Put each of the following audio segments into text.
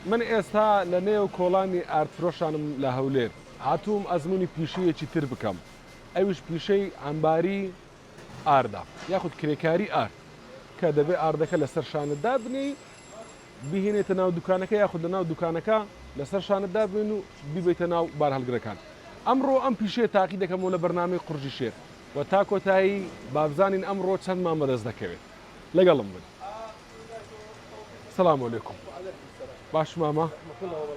من ئێستا لە نێو کۆڵانی ئاردفرۆشانم لە هەولێر، هاتووم ئەزموونی پیشەیەکی تر بکەم، ئەویش پیشەی عەمباری ئاردە یاخود کرێکاری ئارد، کە دەبێ ئاردەکە لەسەر شانت دابنێی بیهێنێتە ناو دوکانەکە یاخود لە ناو دوکانەکە لەسەر شانت دابنێن و بیبەیتە ناو بارهەڵگرەکان. ئەمڕۆ ئەم پیشەیە تاقی دەکەمەوە لە بەرنامەی قوڕگی شێر و تا کۆتایی بابزانین ئەمڕۆ چەندمان بەدەست دەکەوێت. لەگەڵم بن. سلام علیکم باش مامە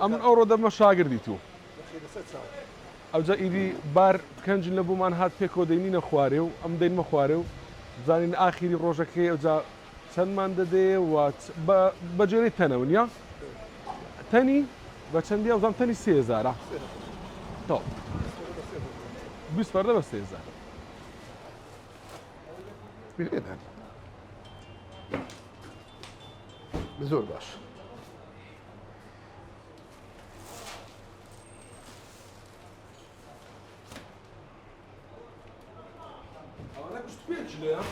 ئەمن ئەوڕۆ دەبمە شاگردی تو ئەوجا ئیدی بار کەنجن لە بۆمان هات پێکەوە دەینینە خوارێ و ئەم دەینمە خوارێ و بزانین ئاخیری ڕۆژەکەی ئەوجا چەندمان دەدێ و بە جێرەی تەنەوە نیە تەنی بە چەندی ئەوزان تەنی سێزارە تۆ 20 فەردە بە سێزار زۆر باش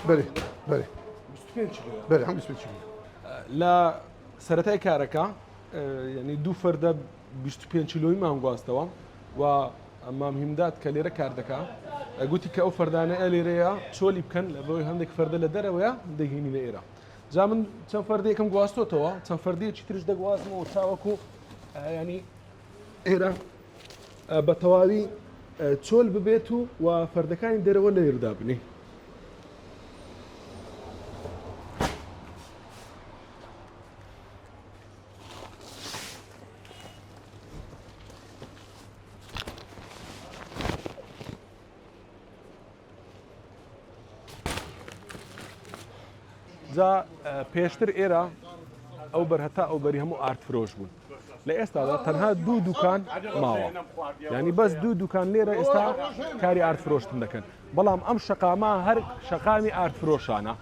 بەێ بەێ بەێ هەم لە سەتای کارەکە ینی دوو فەردە 25 کیلۆیمان گواستەوە و مام هیمداد کە لێرە کار دەکا گوتی کە ئەو فەردانە لێرەیە چۆلی بکەن لە بۆی هەندێک فەردە لە دەرەوەیە دەهێنینە ئێرە جا من چەند فەردەیەکم گواستۆتەوە چەند فەردەیەکی ترش دەگوازمەوە تاوەکو ینی ئێرە بە تەواوی چۆل ببێت و و فەردەکانی دەرەوە لێردا بنێ. جا پێشتر ئێرە ئەو بەر هەتا ئەو بەری هەموو ئارد فرۆش بوون لە ئێستادا تەنها دوو دوکان ماوە ینی بەس دوو دوکان لێرە ئێستا کاری ئارد فرۆشتن دەکەن بەڵام ئەم شەقامە هەر شەقامی ئارد فرۆشانە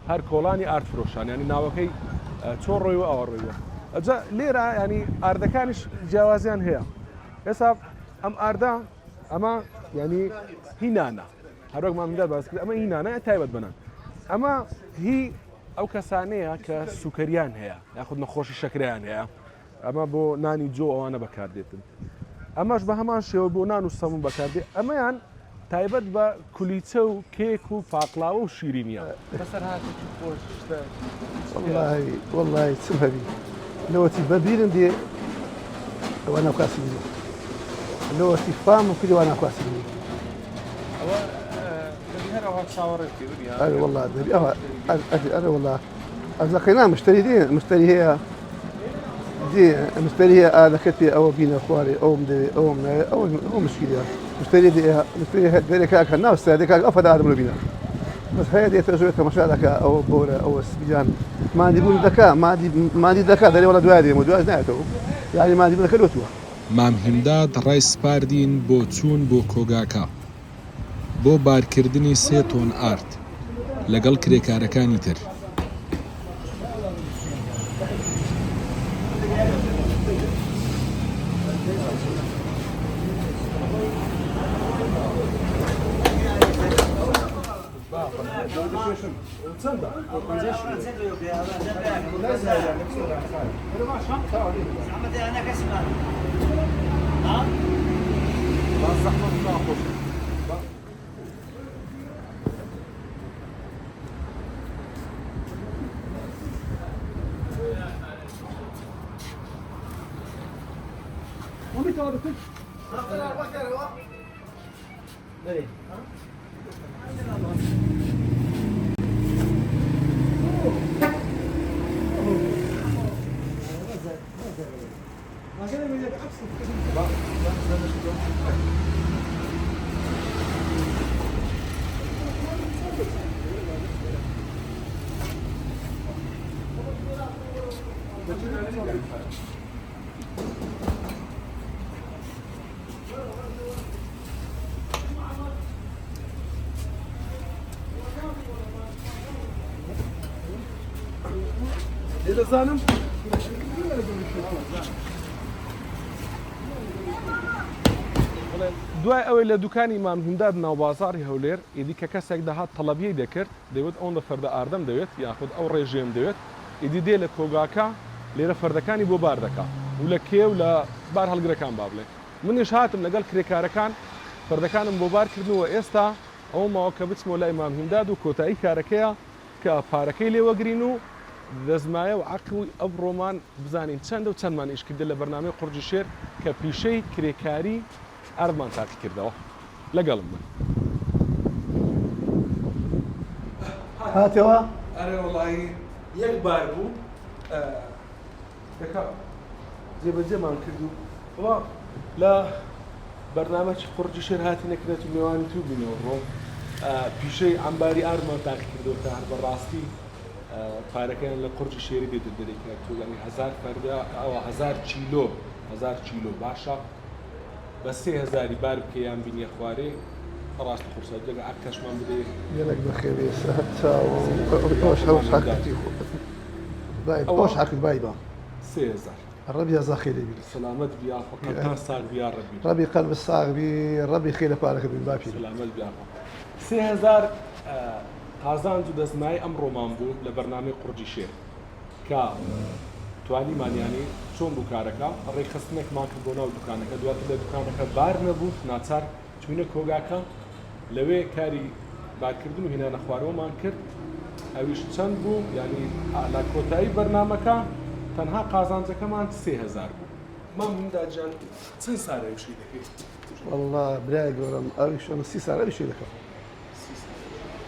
هەر کۆڵانی ئارد فرۆشان ینی ناوەکەی چۆ ڕۆیوە ئەوە ڕۆیوە ئەجا لێرە ینی ئاردەکانیش جیاوازیان هەیە ئێستا ئەم ئاردە ئەمە ینی هی نانە هەروەک مامدار باس کرد ئەمە هی نانە تایبەت بەنان ئەمە هی ئەو کەسانەیە کە سوکەریان هەیە یاخود نەخۆشی شەکریان هەیە ئەمە بۆ نانی جۆ ئەوانە بەکاردێتن ئەمەش بە هەمان شێوە بۆ نان و سەمون بەکاردێ ئەمەیان تایبەت بە کولیچە و کێک و پاقلاوە و شیرینیە. بەسەرهاتێکی خۆش شتە. وەڵاهی وەڵاهی چم هەبی لەوەتی بەبیرم دێ ئەوە ناوکاسی بوو لەوەتی فامم کردی وا ناوکاسی بوو ئەوە دەبی هەر ئەوها چاوەڕێ بکەی ونیە؟ ئەرێ وەڵا دەبی ئەوها ئەرێ ئەرێ وەڵا ئەز لە قەینا مشتری دێ مشتری هەیە دێ مشتری هەیە ئالەکە پێ ئەوە بینە خوارێ ئەوم دەوێ ئەوم ناوێ ئەوە ئەوە مشکیلە مشتری دێ مشتری هەیە دەرێ کاکە ناو سادێ کاکە ئەو فەدارم لە بینە بەس هەیە دێتە ژوێ تەمەشا دەکا ئەوە بۆرە ئەوە سپیان مادی بوون دەکا مادی مادی دەکا دەرێ وەڵا دوای دێمەوە دوای نایەتەوە یعنی مادی بوونەکە لۆتووە. مام هیمداد ڕای سپاردین بۆ چوون بۆ کۆگاکە. بۆ بارکردنی سێ تۆن ئارد لەگەڵ کرێکارەکانی تر. دەزانم دوای ئەوەی لە دوکانی مام هیمداد ناوبازاڕی هەولێر ئیدی کە کەسێک دەهات تەڵەبیەی دەکرد دەیوت ئەوەندە فەردە ئاردەم دەوێت یاخود ئەو ڕێژەیەم دەوێت ئیدی دێ لە کۆگاکە لێرە فەردەکانی بۆ بار دەکا. و لە کێو لە بارهەڵگرەکان با بڵێین. منیش هاتم لەگەڵ کرێکارەکان فەردەکانم بۆ بار کردن و ئێستا ئەوە ماوە کە بچمەوە لای مام هیمداد و کۆتایی کارەکەیە کە پارەکەی لێ وەگرین و دەستمایە و عەقڵی ئەبڕۆمان بزانین چەندە و چەندمان ئیش کردە لە بەرنامەی قوڕگی شێر کە پیشەی کرێکاری ئاردمان تاقی کردەوە. لەگەڵم بن. هاتەوە؟ ئەرێ وەڵایی یەک بار بوو یەکە جێبەجێمان کرد و وەڵا لە بەرنامەکی قوڕگی شێر هاتینە کرێت و مێوانی تو بووینەوە ڕۆ پیشەی عەمباری ئاردمان تاقی کردەوە کە هەر بەڕاستی پارەکەیان لە قوڕگی شێری دێتە دەرێ کە تۆ یانی هەزار فەردە ئەوە هەزار کیلۆ هەزار کیلۆ باشە بە سێ هەزاری بار بکەی یان بینیە خوارێ ڕاست قورسە جگە عەقەشمان بدەی. گەلەک بەخێربێی سەر چاوم ئەوەش ئەوەش حەقتی خۆ بای ئەوەش حەقت بای با 3000 ڕەبی هەزار خێری بی سەلامەت بی یاخوا قەلبتان ساغ بی یاڕەبی. ڕەبی قەلبت ساغ بی ڕەبی خێر لە پارەکە بی باپیرم. سەلامەت بی یاخوا. 3000 قازانج و دەستمایەی ئەمڕۆمان بوو لە بەرنامەی قوڕگی شێر. کە توانیمان یانی چۆن بوو کارەکە ڕێکخستنێکمان کرد بۆ ناو دوکانەکە دواتر لە دوکانەکە بار نەبوو ناچار چوینە کۆگاکە لەوێ کاری بارکردن و هێنانە خوارەوەمان کرد ئەویش چەند بوو یانی لە کۆتایی بەرنامەکە تەنها قازانجەکەمان 3000 بوو. مام هیمداد جان چەند سالە ئەو شەی دەکەی؟ وەڵا برای گەورەم ئەویش ئەمە 30 سالە ئەویشی دەکەم.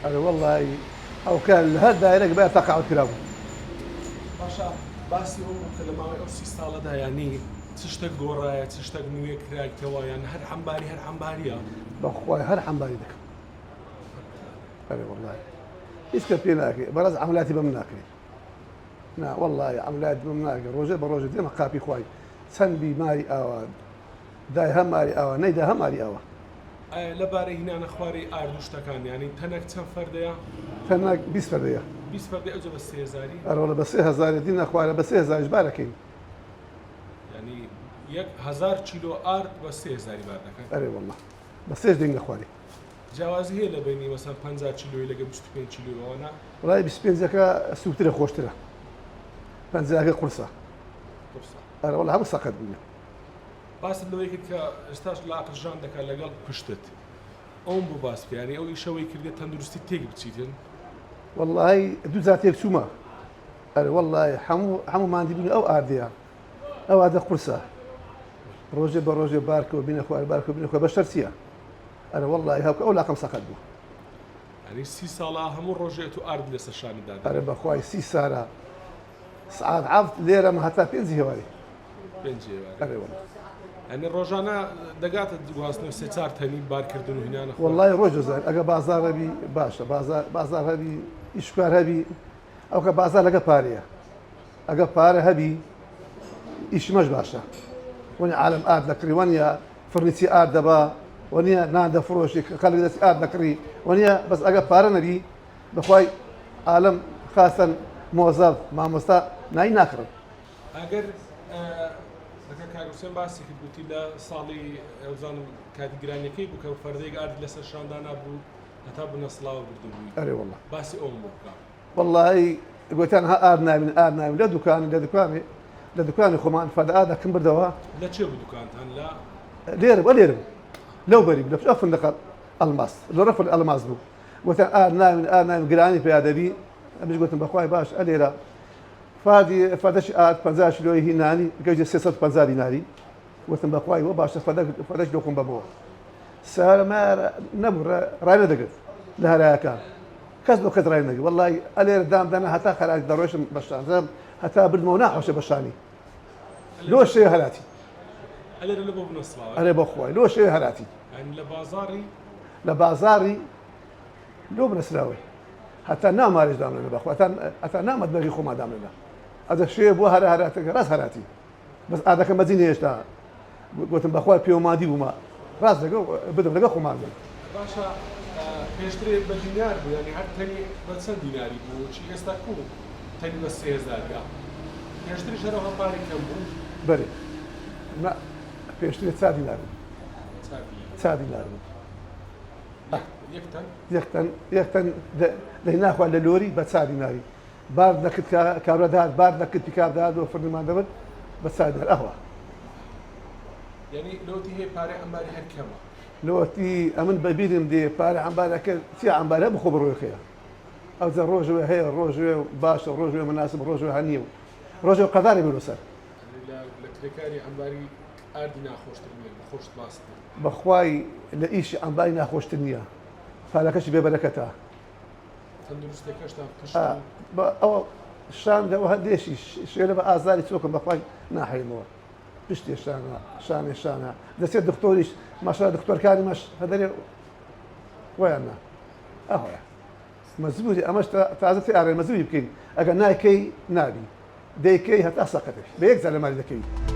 ئەرێ وەڵڵاهی ئەوکە لە هەر دایرەک بایە تەقاعود کرابوو. باشە باسی ئەوە بکە لە ماوەی ئەو 30 ساڵەدا یانی چ شتەک گۆڕایە چ شتەک نوێ کرایتەوە یان هەر عەمباری هەر عەمباریە؟ بەخوای هەر عەمباری دەکەم ئەرێ وەڵڵاهی هیچ کە پێ ناکرێ بەڕاست عەملاتی بەم ناکرێ نا وەڵڵاهی عەملات بەم ناکرێ ڕۆژێ بە ڕۆژێ دێمە قاپی خوای چەند بیماری ئاوا دای هەم ماری ئاوا نەیدا هەم ماری ئاوا. ئایا لە بارەی هینانە خوارەی ئارد و شتەکان یانی تەنەک چەند فەردەیە؟ تەنەک 20 فەردەیە. 20 فەردەیە ئەوجا بە سێ هەزاری؟ ئەرێ وەڵا بە سێ هەزاری دینە خوارە بە سێ هەزاریش بارەکەین. یانی یەک هەزار کیلۆ ئارد بە سێ هەزاری بار دەکەن؟ ئەرێ وەڵا بە سێش دێنە خوارێ. جیاوازی هەیە لە بەینی مەسەن 50 کیلۆی لەگە 25 کیلۆی ئەوانە؟ وەڵای 25ەکە سووکترە خۆشترە پەنجاکە قورسە. قورسە. ئەرێ وەڵا هەموو سەقەت بووینە. باست لەوەی کرد کە ئێستاش لاقت ژان دەکات لەگەڵ پشتت ئەوم بۆ باس بکە یانی ئەو ئیشە وەی کردیە تەندروستی تێک بچیتن؟ وەڵڵاهی دوو جار تێک چوومە ئەرێ وەڵڵاهی هەموو هەموو ماندی بوون ئەو ئاردەیە ئەو ئاردە قورسە ڕۆژێ بە ڕۆژێ بارکەوە بینە خوار بارکەوە بینە خوار بەشەر چییە ئەرێ وەڵڵاهی هەوکە ئەو لاقم سەقەت بوو. یانی سی ساڵە هەموو ڕۆژێ ئەتوو ئارد لەسەر شانت دادەنێی؟ ئەرێ بەخوای سی سارە سعات عەفت لێرەم هەتا پێنجی هێوارێ. پێنجی ئێوارێ. ئەرێ وەڵا. یانی ڕۆژانە دەگاتە گواستنەوە سێ چار تەنی بارکردن و هینانە خوارد؟ وەڵای ڕۆژ دەزانین ئەگەر بازاڕ هەبی باشە بازاڕ بازاڕ هەبی ئیش کار هەبی ئەوکە بازاڕ لەگە پارەیە ئەگە پارە هەبی ئیشمەش باشە وەنی عالم ئارد دەکڕی وەنیە فڕنیچی ئارد دەبا وەنیە نان دەفرۆشی خەڵک دەستی ئارد دەکڕی وەنیە بەس ئەگە پارە نەبی بەخوای عالم خاستەن مۆزەف مامۆستا نای ناکڕن. ئەگەر دەکە کاک حوسێن باسی کرد گوتی لە ساڵی ئەوزانم کاتی گرانیەکەی بوو کە فەردەیەک ئاردی لەسەر شان دانابوو هەتا بنەسڵاوە بردبووی ئەرێ واللە باسی ئەوم بۆ بکە. وەڵڵاهی گۆتیان ها ئارد ناوین ئارد ناوین لە دوکانی لە دوکانی لە دوکانی خۆمان فەردە ئاردەکەم بردەوە. لە چێ بوو دوکانتان لە؟ لێرە بوو لێرە بوو لەو بەری بوو لە پشت ئەو فندقە ئەڵماس لە ڕەف ئەڵماس بوو گۆتیان ئارد ناوین ئارد ناوین گرانی پیا دەبی ئەمیش گۆتم بەخوای باش ئەلێرە فادی فەدەش ئارد 50 کیلۆی هی نانی گەیشتە 350 دیناری وتم بەخوای وە باشە فەدەک فەدەش لۆ خۆم بەمەوە سارە مارە نەبوو ڕای نەدەگرت لە هەرایەکان کەس بۆ کەس ڕای نەگرت وەڵای ئەلێرە دام دانا هەتا خەراج دەڕۆیشتم بە شان هەتا بردمەوە ناحۆشە بە شانی لۆ شێ هەراتی ئەلێرە لە بۆ بنەسڵاوە ئەرێ بەخوای لۆ شێ هەراتی یانی لە بازاڕی لە بازاڕی لۆ بنەسراوەی هەتا نامارش دامنە بەخوا هەتا هەتا نامەدمەغی خۆمان دامنە ئەجە شێ بۆ هەرە هەراتەکە ڕاست هەراتی بەس ئادەکە مەزین هێشتا گوتم بەخوا پێوەمادی بوومە ڕاست لەگەڵ بدم لەگەڵ خۆمان بوو. باشە پێشترێ بە دینار بوو یانی هەر تەنی بە چەند دیناری بوو چی ئێستا کو تەنی بە 3000 یا پێشتریش هەرەوها پارەی کەم بوو؟ بەرێ نا پێشترێ چار دینار بوو چار دینار بوو. یەک تەن؟ یەک تەن یەک تەن دەی ناخوا لە لۆری بە چار دیناری بار دەکرد کابرا دەهات بار دەکرد پیکاب دەهات بۆ فرنمان دەبرد. بە چادر ئەوە. یانی لۆتی هەیە پارەی عەمباری هەر کەمە. لۆتی ئەمن بە بیرم دێ پارە عەمبارەکە چیە عەمبارە بخۆ بڕۆی خەیە ئەوجا ڕۆژێ هەیە ڕۆژێ باشە ڕۆژێ مناسب ڕۆژێ هەنیە و ڕۆژێ قەدارێ بێ لەسەر. یانی لە لە کرێکاری عەمباری ئاردی ناخۆشتر نیە بەخۆشت باست کرد. بەخوای لە ئیشی عەمباری ناخۆشتر نیە پارەکەشی بێ بەرەکەتە. تەندروستیەکەشتان پشت و. ئەوە شان لەوە هەندێشی شێرە بە ئازاری چۆکم بەخوای ناحەیمەوە پشتێ شانە شانێ شانە دەچێت دکتۆریش ماشا دکتۆرکانی مەش هەدەرێ ویان نا ئەوەیە مەجبوری ئەمەش تازە تیارێ مەجبوری بکەین ئەگەر نایکەی نابی دەیکەی هەتا سەقەتێ بە یەک جار لە مالی دەکەوی.